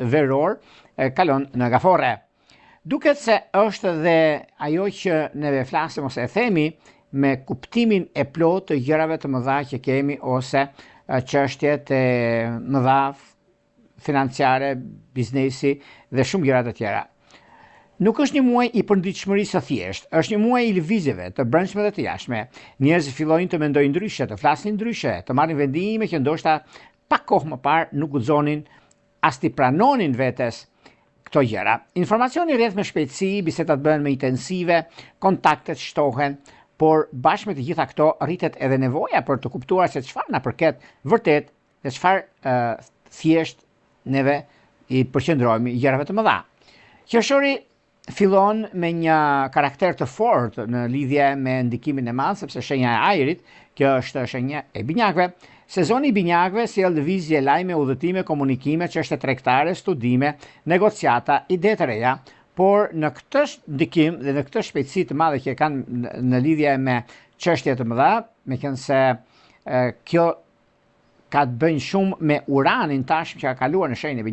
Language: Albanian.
veror kalon në gaforre. Duket se është dhe ajo që neve flasim ose e themi me kuptimin e plotë të gjërave të mëdha që kemi ose çështjet e mëdha financiare, biznesi dhe shumë gjëra të tjera. Nuk është një muaj i përnditshmërisë së thjeshtë, është një muaj i lëvizjeve të brendshme dhe të jashtme. Njerëzit fillojnë të mendojnë ndryshe, të flasin ndryshe, të marrin vendime që ndoshta pak kohë më parë nuk guxonin as t'i pranonin vetes këto gjëra. Informacioni rrjedh me shpejtësi, bisedat bëhen më intensive, kontaktet shtohen, por bashkë me të gjitha këto rritet edhe nevoja për të kuptuar se çfarë na përket vërtet dhe çfarë thjesht neve i përqendrohemi gjërave të mëdha. Qershori fillon me një karakter të fortë në lidhje me ndikimin e madh, sepse shenja e ajrit, kjo është shenja e binjakëve. Sezoni i binjakëve sjell lëvizje, lajme, udhëtime, komunikime, çështje tregtare, studime, negociata, ide të reja, por në këtë ndikim dhe në këtë shpejtësi të madhe që e kanë në lidhje me çështje të mëdha, meqenëse kjo ka të bëjnë shumë me Uranin tashmë që ka kaluar në shenjën e binjakëve.